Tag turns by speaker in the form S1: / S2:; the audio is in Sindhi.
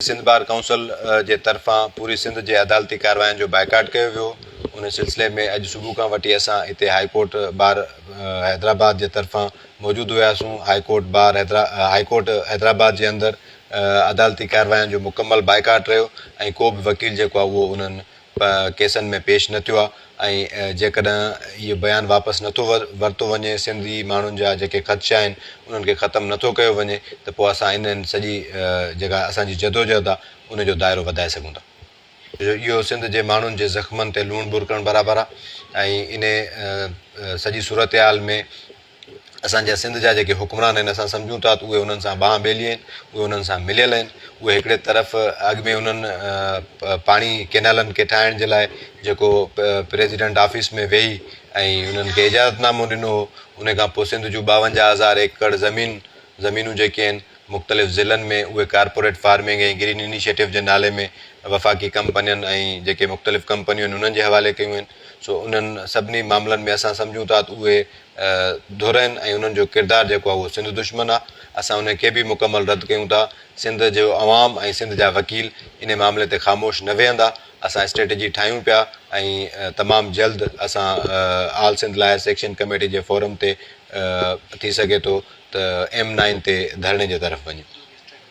S1: سنڌ بار ڪائونسل جي طرفان پوري سنڌ جي عدالتي ڪاررواين جو بائيڪاٽ ڪيو ويو ان سلسلي ۾ اڄ صبح کان وٺي اسان هتي هائي ڪورٽ بار حيدرآباد جي طرفان موجود هياسون high court bar high court Hyderabad جي اندر عدالتي ڪاررواين جو مڪمل بائيڪاٽ رهيو ۽ ڪو به وڪيل جيڪو آهي اهو انهن ڪيسن ۾ پيش نه ٿيو آهي ۽ جيڪڏهن اهو بيان واپس نه ٿو ورتو وڃي سنڌي ماڻهن جا جيڪي خدشا آهن انهن کي ختم نه ٿو ڪيو وڃي ته پوء اسان انهن سڄي جيڪا اسان جي جدوجهد آهي ان جو دائرو وڌائي سگهون ٿا. اهو سنڌ جي ماڻهن جي زخمن تي لوڻ ٻرڪڻ برابر آهي ۽ انهي سڄي صورتحال ۾ اسان جا سنڌ جا جيڪي حڪمران آهن اسان سمجهون ٿا ته اهي انهن سان ٻانهن ٻيلي آهن اهي انهن سان مليل آهن اهي هڪڙي طرف اڳ ۾ انهن پاڻي ڪينالن کي ٺاهڻ جي لاء جيڪو پريزيڊنٽ آفيس ۾ ويهي ۽ انهن کي اجازت نامو ڏنو هو ان کان پوء سنڌ جون 52 هزار ايڪڙ زمين زمينون جيڪي آهن مختلف ضلعن ۾ اهي ڪارپوريٽ فارمنگ ۽ گرين انيشيٽو جي نالي ۾ وفاقي ڪمپنين ۽ جيڪي مختلف ڪمپنيون آهن انهن جي حوالي ڪيون آهن سو انهن سڀني معاملن ۾ اسان سمجهون ٿا ته اهي ڌر آهن ۽ انهن جو ڪردار جيڪو آهي اهو سنڌ دشمن آهي اسان ان کي به مڪمل رد ڪيون ٿا سنڌ جو عوام ۽ سنڌ جا وڪيل ان معاملي تي خاموش نه ويهندا اسان اسٽريٽجي ٺاهيون پيا ۽ تمام جلد اسان آل سنڌ لائرس ايڪشن ڪميٽي جي فورم تي ٿي سگهي ٿو ته ايم نائن تي ڌرڻي جي طرف وڃون.